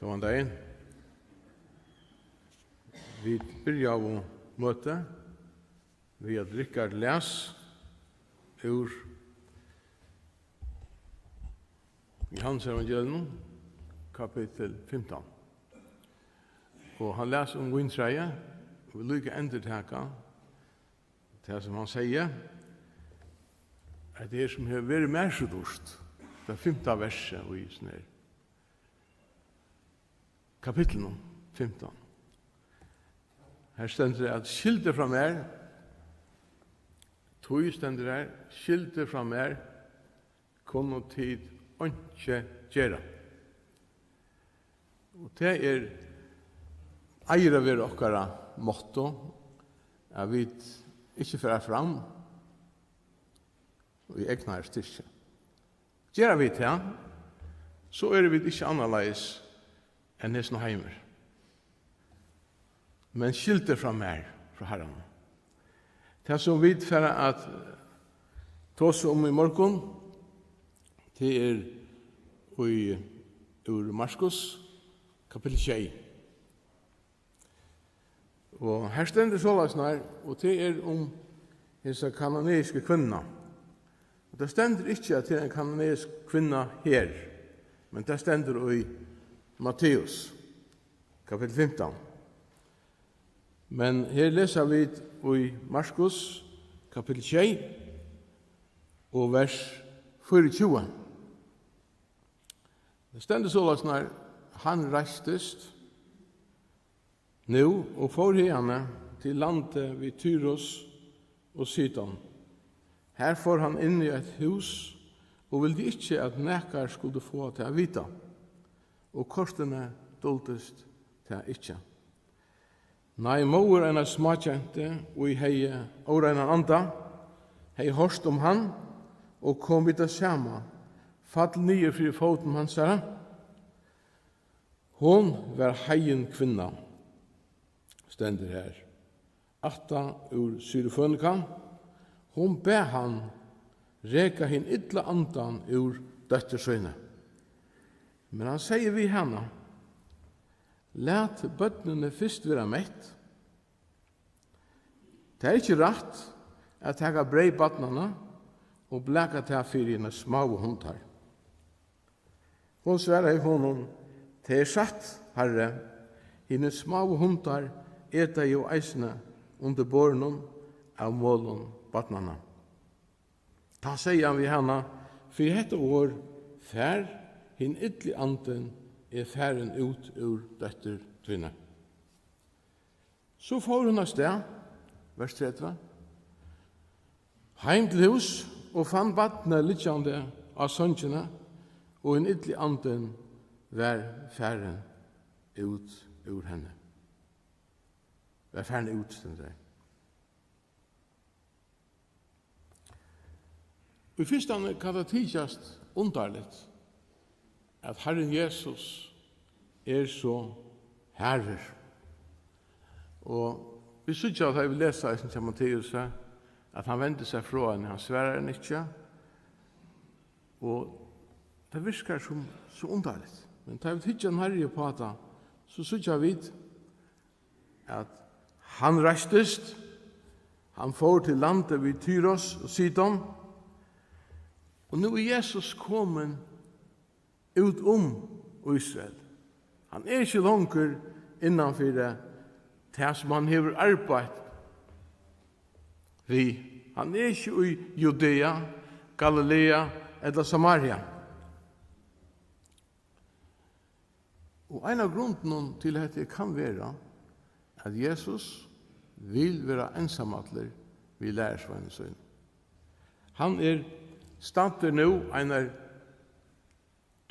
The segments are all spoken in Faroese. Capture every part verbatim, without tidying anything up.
Góðan dagin. Vit byrjaðu møtið við, at Rikard las úr Jóhannesevangelium, kapittul fimtan. Og hann las um víntræið, og vil líka endurtaka tað, sum hann segði, at tað er, sum hevur verið mær so dýrt, tað fimta versið í hesum her kapitlinum fimtan. Her stendur, at skildir frá mær, tí stendur her, skildir frá mær, kunnu tit einki gera. Og tað er, eigur at vera okkara motto, at vit ikki fara fram í egnari styrki. Gera vit tað, so eru vit ikki annarleiðis enn hesin heimur. Men skildir frá mær, frá Harranum. Tað, sum vit fara at tosa um í morgun, tað er í, úr Markus, kapittul sjey. Og her stendur soleiðis nær, og tað er um hesa kanaaneiska kvinna. Og tað stendur ikki, at tað er ein kanaaneisk kvinna her, men tað stendur í Matteus, kapittul fimtan. Men her lesa vit í Markus, kapittul sjey, og vers fýraogtjúgu. Tað stendur soleiðis nær: Hann reistist nú og fór hiðani til landið við Tyrus og Sidon. Har fór hann inn í eitt hús og vildi ikki, at nakar skuldi fáa tað at vita, og kortini duldist tað ikki. Nei, móðir einari smágentu, ið hevði óreinan anda, hevði hoyrt um hann og kom við tað sama, fall niður fyri fótum hansara. Hon var heiðin kvinna, stendur her, ættað úr Syru-Fønika. Hon bað hann reka hin illa andan úr dóttur síni. Men hann segði við hana: Lat børnini fyrst vera mett. Tað er ikki rætt at taka breyð barnanna og blaka tað fyri hinar smáu hundar. Hon svaraði honum: Tað er satt, Harri, hinir smáu hundar eta jú eisini undir borðinum av málum barnanna. Tá segði hann við hana: Fyri hetta orð, far, hin illi andin er farin út úr dóttur tíni. So fór hon avstað, vers tretivu, heim til hús og fann barnið liggjandi á songini, og hin illi andin var farin út úr henni. Var farin út, stendur har. Í fyrstani kann tað tykjast undarligt, at Harrin Jesus er so harður. Og vit síggja, tá vit lesa eisini hjá Matteus, at hann vendir seg frá henni, hann svarar henni ikki. Og tað virkar sum so undarligt. Men tá vit hyggja nærri upp á tað, so síggja vit, at hann reistist, hann fór til landið við Tyrus og Sidon, og nú er Jesus komin út um Ísrael. Hann er ikki longur innan fyri tað, sum hann hevur arbeitt við. Hann er ikki í Judea, Galilea ella Samaria. Og ein av grundunum til hetta kann vera, at Jesus vil vera einsamallur við lærisveinum sínum. Hann er staddur nú einar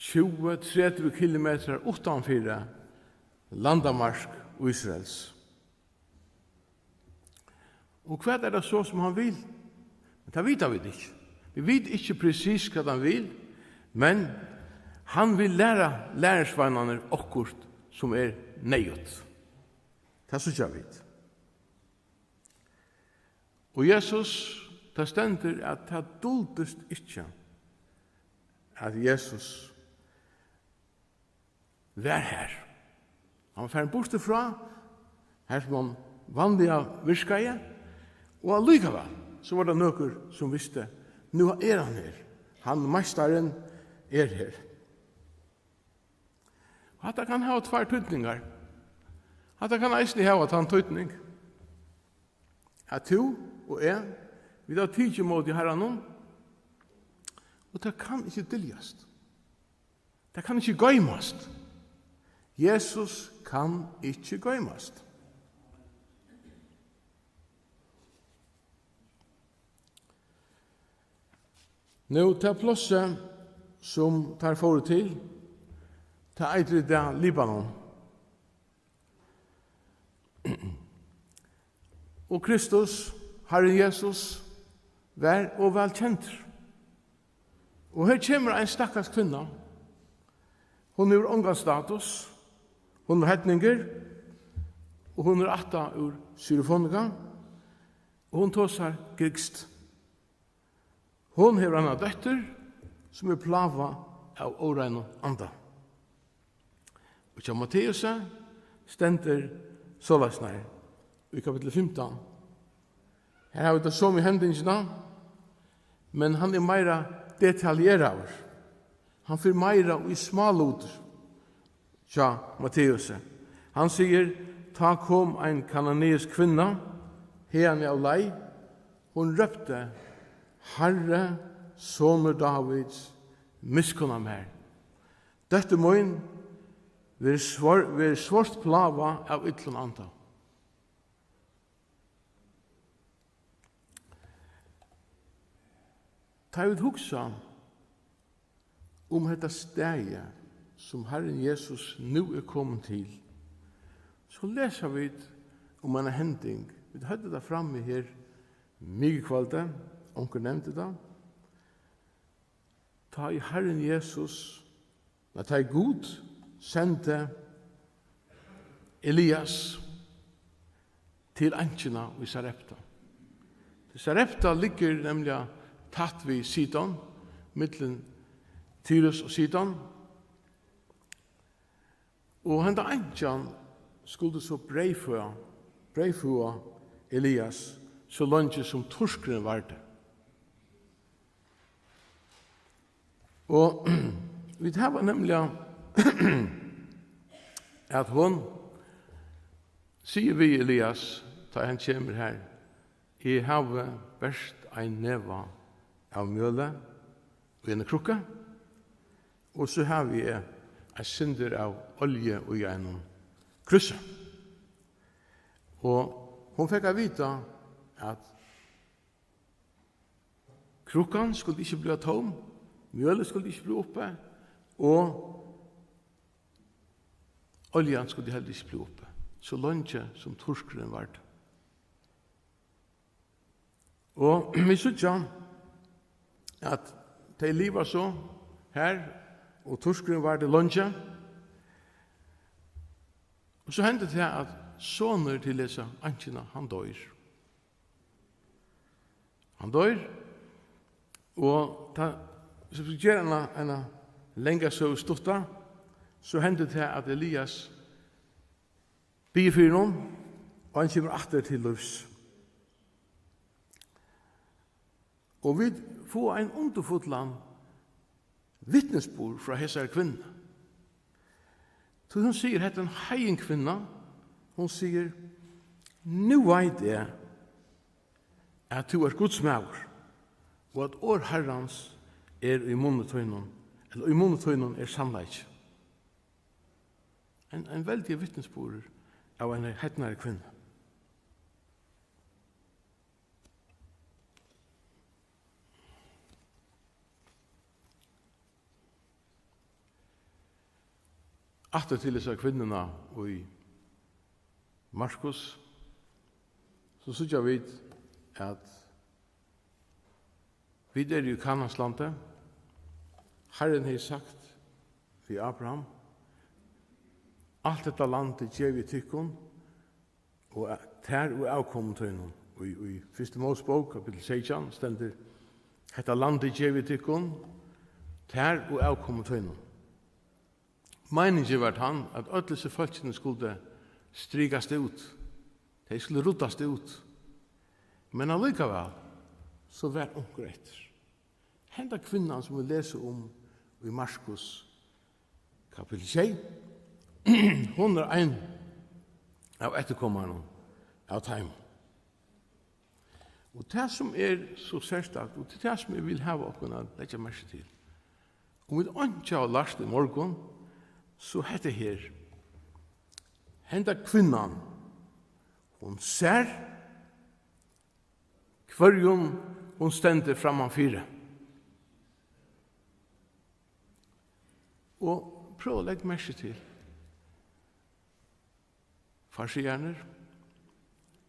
tjúgu, tretivu kilometrar uttanfyri landamark Ísraels. Og hvat er tað so, sum hann vil? Men tað vita vit ikki. Vit vita ikki presist, hvat hann vil, men hann vil læra lærisveinarnar okkurt, sum er neyðugt. Tað síggja vit. Og Jesus, tað stendur, at tað duldist ikki, at Jesus var har. Hann var farin burtur frá, har sum hann vanliga virkaði, og allíkavæl, so var tað nøkur, sum visti, nú er hann her. Hann, meistarin, er her. Hatta kann hava tveir týdningar. Hatta kann eisini hava tann týdning, at tú og eg, vit hava tikið ímóti Harranum, og tað kann ikki dyljast. Tað kann ikki goymast. Jesus kann ikki goymast. Nú, tað plássið, sum teir fóru til, tað eitur í dag Libanon. Og Kristus, Harrin Jesus, var og væl kendur. Og her kemur ein stakkars kvinna. Hon hevur ongan status. Hon er heidningur, og hon er ættað úr Syrifonika, og hon tosar grikskt. Hon hevur eina dóttur, sum er plágað av óreinum anda. Og hjá Matteusi stendur soleiðis her í kapitli fimtan. Her hava vit ta somu hendingina, men hann er meira detaljeraður. Hann fer meira í smálutir hjá Matteusi. Hann sigur: "Tá kom ein kananeisk kvinna haðani av leið. Hon rópti: 'Harri, sonur Dávids, miskunna mær. Dóttir mín verður svár-, verður svárt plágað av illum anda.'" Tá vit hugsa um hetta staðið, sum Harrin Jesus nú er komin til, so lesa vit um eina hending. Vit høvdu tað frammi her mikukvøldið, onkur nevndi tað. Tá ið Harrin Jesus, nei, tá ið Gud sendi Elias til einkjuna í Sarepta. Sarepta liggur nemliga tætt við Sidon, millum Tyrus og Sidon. Og henda einkjan skuldi so breyðføða, breyðføða Elias, so leingi sum turkurin vardi. Og vit hava nemliga, at hon sigur við Elias, tá hann kemur har: "Eg havi bert ein neva av mjøli í eini krukku, og so havi eg eitt sindur av olju í einum krúsi." Og hon fekk at vita, at krukkan skuldi ikki bliva tóm, mjølið skuldi ikki bliva uppi, og oljan skuldi heldur ikki bliva uppi, so leingi sum turkurin vardi. Og vit síggja, at tey liva so har, og turkurin vardi leingi. Og so hendir tað, at sonur til hesa einkjuna, hann doyr. Hann doyr, og tá, so vit gera eina, eina langa søgu stutta, so hendir tað, at Elias biður fyri honum, og hann kemur aftur til lívs. Og vit fáa ein undurfullan vitnisburð frá hesari kvinnu. Tí hon sigur, hetta er ein heiðin kvinna, hon sigur: "Nú veit eg, at tú ert Guds maður, og at orð Harrans er í munni tínum, ella í munni tínum er sannleiki." Ein, ein veldigur vitnisburður av einari heidnari kvinnu. Aftur til hesa kvinnuna í Markus, so síggja vit, at vit eru í Kananslandi. Harrin hevði sagt við Abraham: "Alt hetta landið gevi eg tykkum, og a-, tær og avkomum tínum." Í, í fyrstu Mósebók, kapittul seytjan, stendur: "Hetta landið gevi eg tykkum, tær og avkomum tínum." Meiningin var tann, at øll hesi fólkini skuldu strikast út. Tey skuldu ruddast út. Men allíkavæl, so var onkur eftir. Henda kvinnan, sum vit lesa um í Markus kapitel sjey, hon er ein av eftirkomarunum av teimum. Og tað, sum er so serstakt, og tað er tað, sum eg vil hava okkum at leggja merki til, um vit einki hava lært í morgun, so hetta her. Henda kvinnan, hon sær, hvørjum hon stendur framman fyri. Og prøv at leggja merki til. Farisearnir,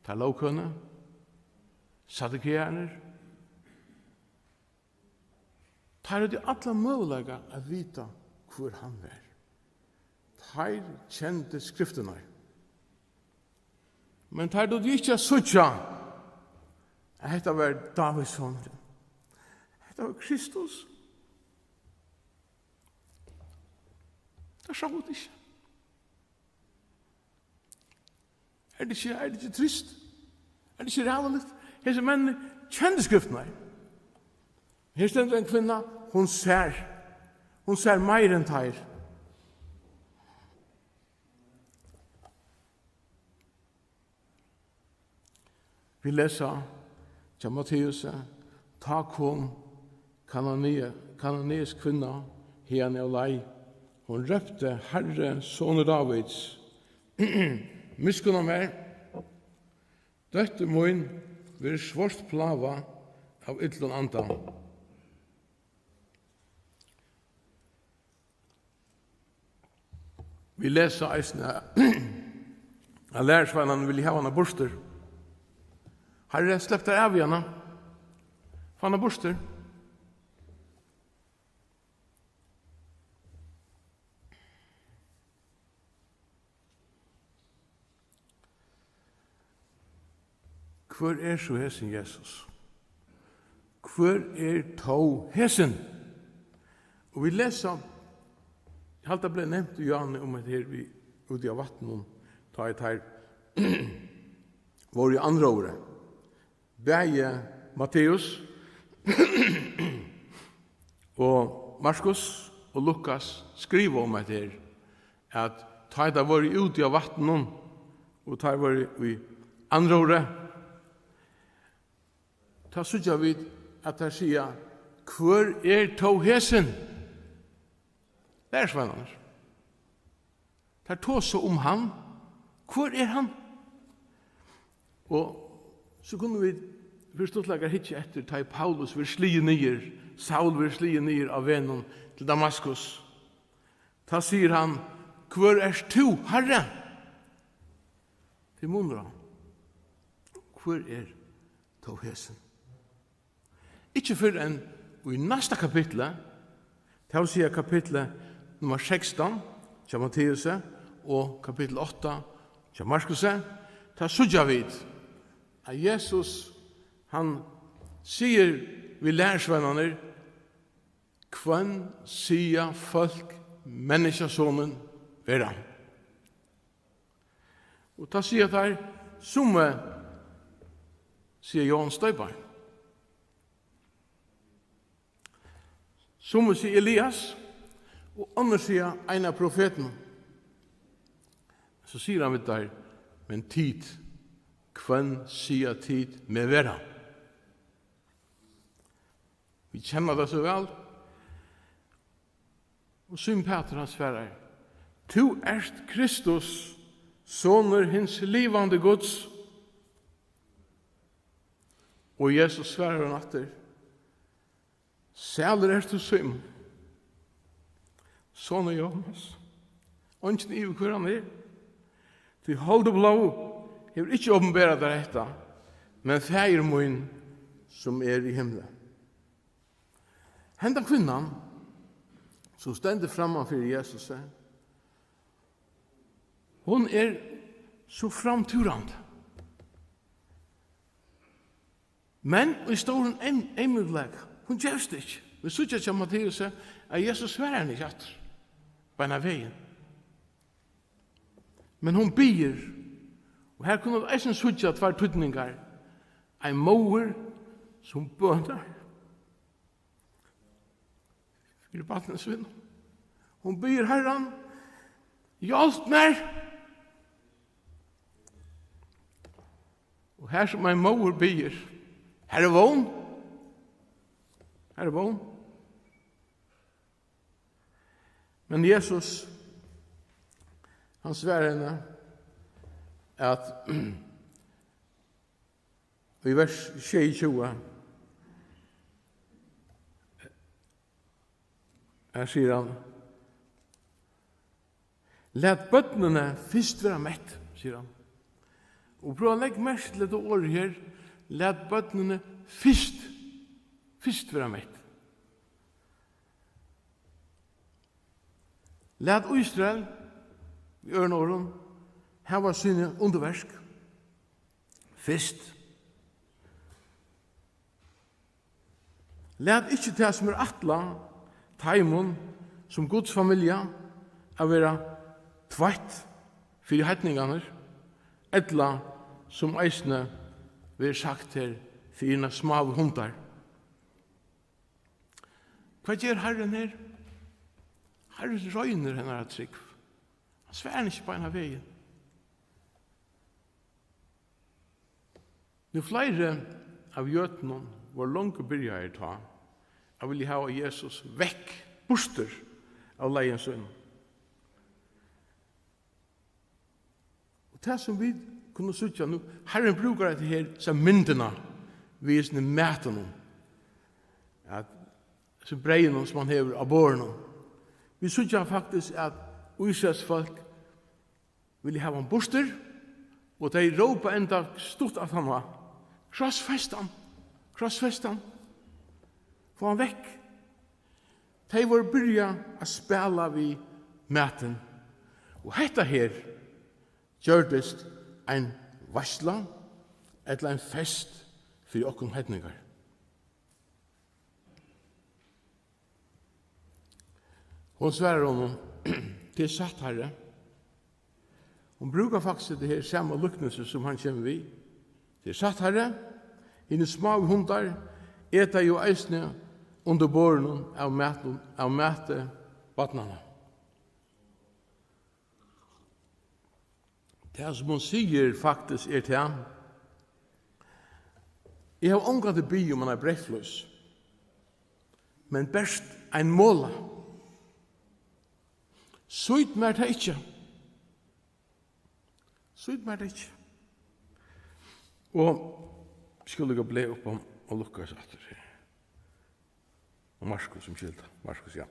teir lógkønu, saddukearnir, teir høvdu allan møguleika at vita, hvør hann var. Teir kendu skriftirnar. Men teir dugdu ikki at síggja, at hetta var Dávids sonurin. Hetta var Kristus. Teir sóu tað ikki. Er tað ikki, er tað ikki trist? Er tað ikki ræðuligt? Hesir menn kendu skriftirnar. Her stendur ein kvinna, hon sær. Hon sær meira enn teir. Vit lesa hjá Matteusi: Tá kom Kananea-, kanaaneisk kvinna hiðani av leið. Hon rópti: Harri, sonur Dávids, miskunna mær, dóttir mín verður svárt plágað av illum anda. Vit lesa eisini, at lærisveinarnir vilja hava hana burtur. Harri, slepp tær av við hana. Fá hana burtur. Hvør er so hesin Jesus? Hvør er tó hesin? Og vit lesa, eg haldi, tað bleiv nevnt í Jóhannes um hetta her við, úti á vatninum, tá ið teir vóru í andróðri. Bæði Matteus og Markus og Lukas skriva um hetta her, at tá ið teir vóru úti á vatninum, og teir vóru í andróðri, tá síggja vit, at teir siga: Hvør er tó hesin? Lærisveinarnir. Teir tosa um hann. Hvør er hann? Og so kunnu vit fyri stuttleika hyggja eftir, tá ið Paulus verður sligin niður, Saul verður sligin niður á vegnum til Damaskus. Tá sigur hann: Hvør ert tú, Harri? Tað er munur á. Hvør er tó hesin? Ikki fyrr enn í næsta kapitli, tað vil siga kapitli nummar sekstan hjá Matteusi og kapittul átta hjá Markusi, tá síggja vit, at Jesus, hann sigur við lærisveinarnar: Hvønn siga fólk Menniskjusonin vera? Og tá siga teir: Summi siga Jóhannes Doypari, summi siga Elias, og onnur siga ein av profetunum. So sigur hann við teir: Men tit, hvønn siga tit meg vera? Vit kenna tað so væl. Og Símun Pætur, hann svarar: Tú ert Kristus, sonur hins livandi Guds. Og Jesus svarar honum aftur: Sælur ert tú, Símun, sonur Jóhannes. Eingin ivir, hvør hann er. Tí hold og blóð hevur ikki opinberað tær hetta, men Faðir mín, sum er í himli. Henda kvinnan, sum stendur framman fyri Jesusi, hon er so framtúrandi. Men í stórum eym-, eymleika, hon gevst ikki. Vit síggja hjá Matteusi, at Jesus svarar henni ikki aftur, beinan vegin. Men hon biður, og her kunnu vit eisini síggja tveir týdningar. Ein móðir, sum bønar fyri barninum sínum. Hon biður Harran: "Hjálp mær!" Og her sum ein móðir biður, har er vón. Har er vón. Men Jesus, hann svarar henni, at í vers sjeyogtjúgu, her sigur hann: "Lat børnini fyrst vera mett", sigur hann. Og prøv at leggja merki til hetta orðið her: "Lat børnini fyrst, fyrst vera mett." Lat Ísrael, í øðrum orðum, hava síni undirverk fyrst. Lat ikki tað, sum er ætlað teimum sum Guds familja, at vera tveitt fyri heidningarnar, ella, sum eisini verður sagt her, fyri hinar smáu hundar. Hvat ger Harrin her? Harrin roynir hennara trúgv. Hann svarar henni ikki beinan vegin. Nú fleiri av jødunum vóru longu byrjaðir tá at vilja hava Jesus vekk, burtur av leiðum sínum. Og tað, sum vit kunnu síggja nú, Harrin brúkar hetta her, hesa myndina við hesum matinum, at, hesum breyðinum, sum hann hevur á borðinum. Vit síggja faktiskt, at Ísraels fólk vilja hava hann burtur, og tey rópa enda stutt aftaná: "Krossfest hann! Krossfest hann! Fá hann vekk!" Tey vóru byrjað at spæla við matin, og hetta her gjørdist ein veitsla ella ein fest fyri okkum heidningar. Hon svarar honum: "Tað er satt, Harri." Hon brúkar faktiskt hetta her sama líknilsi, sum hann kemur við. "Tað er satt, Harri, hinir smáu hundar eta jú eisini undir borðinum av matinum, av mati barnanna." Tað, sum hon sigur, faktiskt er tað: "Eg havi ongantíð biðið um eina breyðflís, men bert ein mola. Sýt mær tað ikki. Sýt mær tað ikki." Og skulu líka blaða upp um og Lukas aftur her. Og Markus, umskylda. Markus, ja.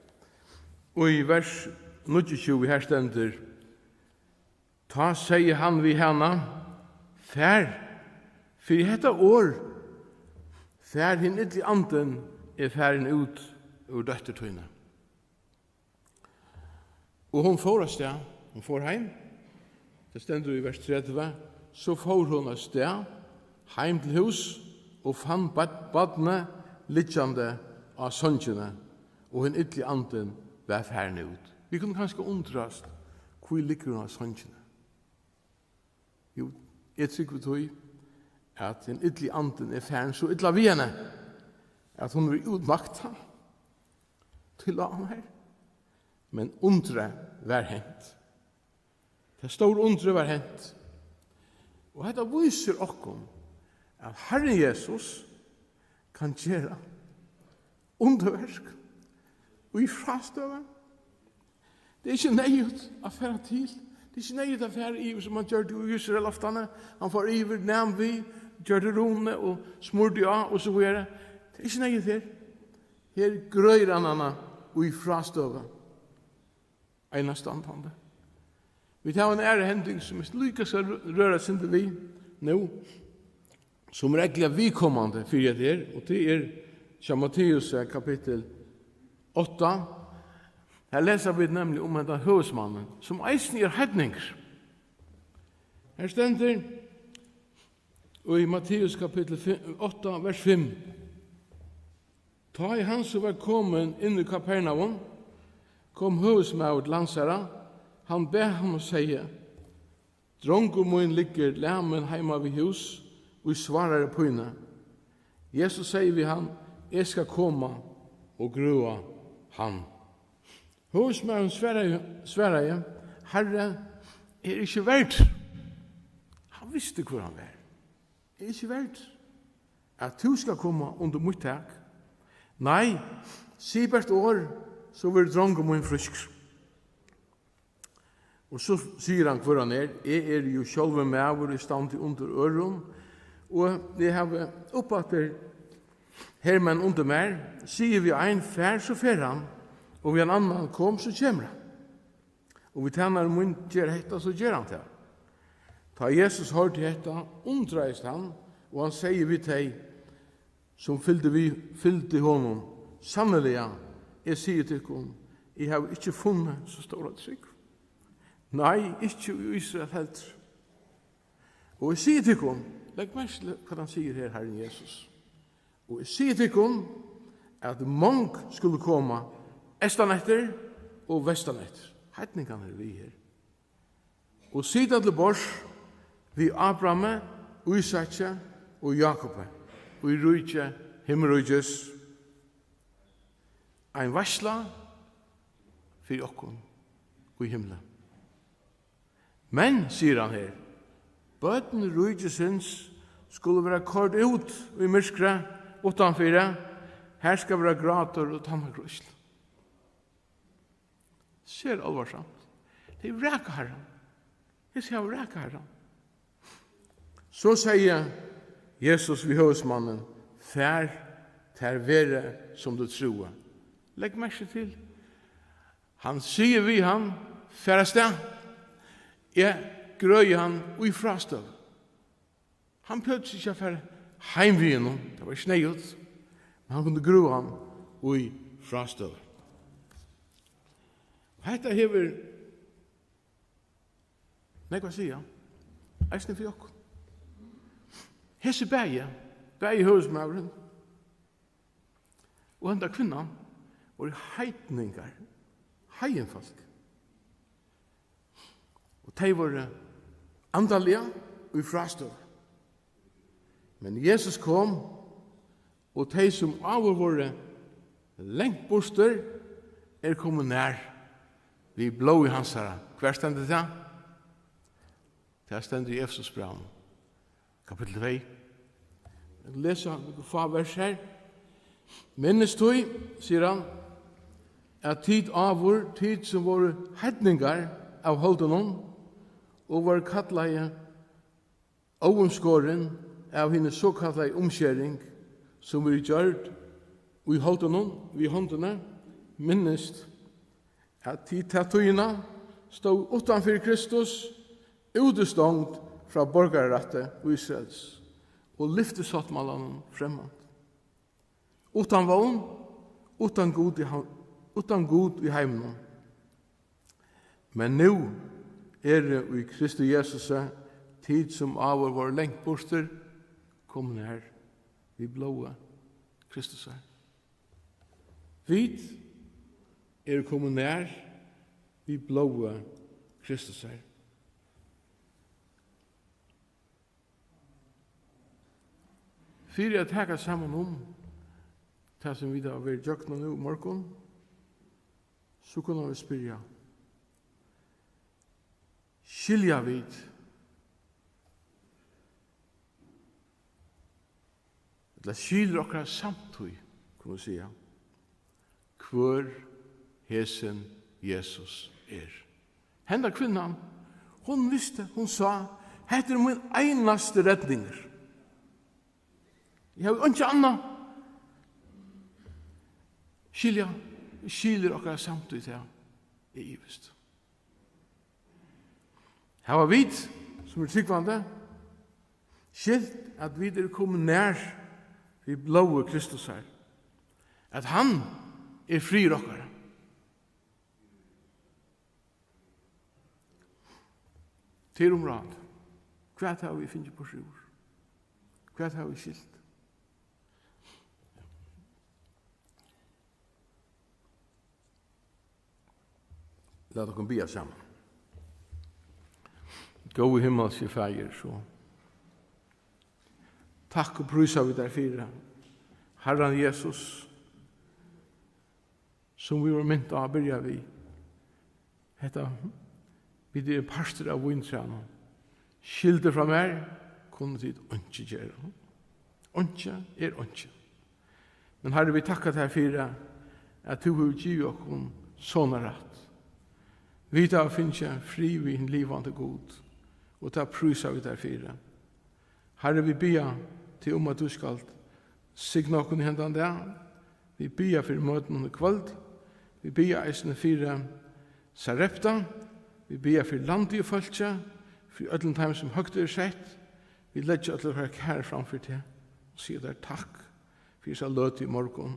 Og í vers níggjuogtjúgu, her stendur: "Tá segði hann við hana: Far, fyri hetta orð, far, hin illi andin er farin út úr dóttur tíni." Og hon fór av stað, hon fór heim. Tað stendur í vers tretivu: "So fór hon av stað, heim til hús, og fann barn-, barnið liggjandi á songini, og hin illi andin var farin út." Vit kunnu kanska undrast, hví liggur hon á songini? Jú, eg trúgvi tí, at hin illi andin er farin so illa við henni, at hon verður útmaktað. Tí lá hann har. Men undrið var hent. Tað stóra undrið var hent. Og hetta vísir okkum, at Harrin Jesus kann gera undurverk í frástøðu. Tað er ikki neyðugt at fara til. Tað er ikki neyðugt at fara yvir, sum hann gjørdi í Ísrael oftani. Hann fór yvir, nam við, gjørdi runu og smurdi á og so víðari. Tað er ikki neyðugt her. Her greiðir hann hana í frástøðu. Einastandandi. Vit hava eina aðra hending, sum eg líka skal rø-, røra eitt sindur við nú, sum er ógvuliga viðkomandi fyri hetta her, og tað er hjá Matteus, eh, kapittul átta. Her lesa vit nemliga um hendan høvuðsmannin, sum eisini er heidningur. Her stendur í Matteus kapittul fimm, átta, vers fimm: Tá ið hann so var komin inn í Kapernaum, kom høvuðsmaður til hansara. Hann bað hann og segði: Drongur mín liggur lamin heima við hús í svárari pínu. Jesus segði við hann: Eg skal koma og grøða hann. Høvuðsmaðurin svaraði, svaraði: Harri, eg eri ikki verdur. Hann visti, hvør hann var. Eg eri ikki verdur, at tú skal koma undir mítt tak. Nei, sig bert orð, so verður drongur mín frískur. Og so sigur hann, hvør hann er: Eg eri jú sjálvur maður, eg standi undir øðrum, og eg havi uppaftur hermenn undir mær. Sigi við ein: Far, so fer hann, og við ein annan: Kom, so kemur hann. Og við tænari mín: Ger hetta, so ger hann tað. Tá Jesus hoyrdi hetta, undraðist hann, og hann segði við tey, sum fylgdi við, fylgdi honum: Sanniliga, eg sigi tykkum, eg havi ikki funnið so stóra trúgv. Nei, ikki í Ísrael heldur. Og eg sigi tykkum, legg merki til, hvat hann sigur her, Harrin Jesus. Og eg sigi tykkum, at mong skulu koma eystaneftir og vestanetur. Heidningarnir eru við her. Og sita til borðs við Abrahami, Ísaki og Jákupi í ríki himmiríkis. Ein veitsla fyri okkum í himli. Men, sigur hann her, børn ríkisins skulu vera koyrd út í myrkrið uttanfyri, har skal vera grátur og tannagrísl. Sera álvarsamt. Tey vraka Harran. Hesi hava vrakað Harran. So segði Jesus við høvuðsmannin: Far, tær verði, sum tú trúði. Legg merki til, hann sigur við hann: Far avstað, eg grøði hann í frástøðu. Hann behøvdi ikki at fara heim við honum, tað var ikki neyðugt, men hann kundi grøða hann í frástøðu. Og hetta hevur nógv at siga, eisini fyri okkum. Hesi bæði, bæði høvuðsmaðurin og henda kvinnan, vóru heidningar, heiðinfólk. Og tey vóru andaliga í frástøðu. Men Jesus kom, og tey, sum áður vóru langt burtur, eru komin nær við blóði hansara. Hvar stendur tað? Tað stendur í Efesusbrævinum, kapittul tvey. Eg lesi nøkur fá vers her. Minnist tí, sigur hann, at tit áður, tit sum vóru heidningar av holdinum og vóru kallaði óumskorin av hini sokallaðu umskering, sum verður gjørd í holdinum við hondini, minnist, at tit ta tíðina stóðu uttan fyri Kristus, útistongd frá borgararætti Ísraels og lyftisáttmálanum fremmant. Uttan vón, uttan Gud í ha-, uttan Gud í heiminum. Men nú eru í Kristi Jesusi tit, sum áður vóru langt burtur, komin nær við blóði Kristusar. Vit eru komin nær við blóði Kristusar. Fyri at taka saman um tað, sum vit hava verið gjøgnum nú í morgun, so kunnu vit spyrja: Skilja vit, ella skilur okkara samtíð, kunnu vit siga, hvør hesin Jesus er? Henda kvinnan, hon visti, hon sá: Hetta er mín einasti redningur. Eg havi einki annað. Skilja, skilur okkara samtíð tað? Eg ivist. Hava vit, sum eru trúgvandi, skilt, at vit eru komin nær við blóði Kristusar, at hann er friður okkara? Tað er umráðandi. Hvat hava vit fingið burturúr? Hvat hava vit skilt? Lat okkum biðja saman. Góði himmalski Faðir, so takk og prísa vit tær fyri, Harran Jesus, sum vit vóru mint á at byrja við. Hetta, vit eru partur av víntrænum. Skildir frá mær, kunnu tit einki gera. Einki er einki. Men Harri, vit takka tær fyri, at tú hevur givið okkum sonarætt. Vit hava fingið frið við hin livandi Gud, og tað prísa vit tær fyri. Harri, vit biðja teg um, at tú skalt signa okkum í hendan dag. Vit biðja fyri møtunum í kvøld. Vit biðja eisini fyri Sarepta. Vit biðja fyri landið og fólkið, fyri øllum teimum, sum høgt eru sett. Vit leggja øll okkara kæru fram fyri teg og siga tær takk fyri hesa løtu í morgun.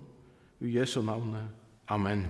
Í Jesu navni. Amen.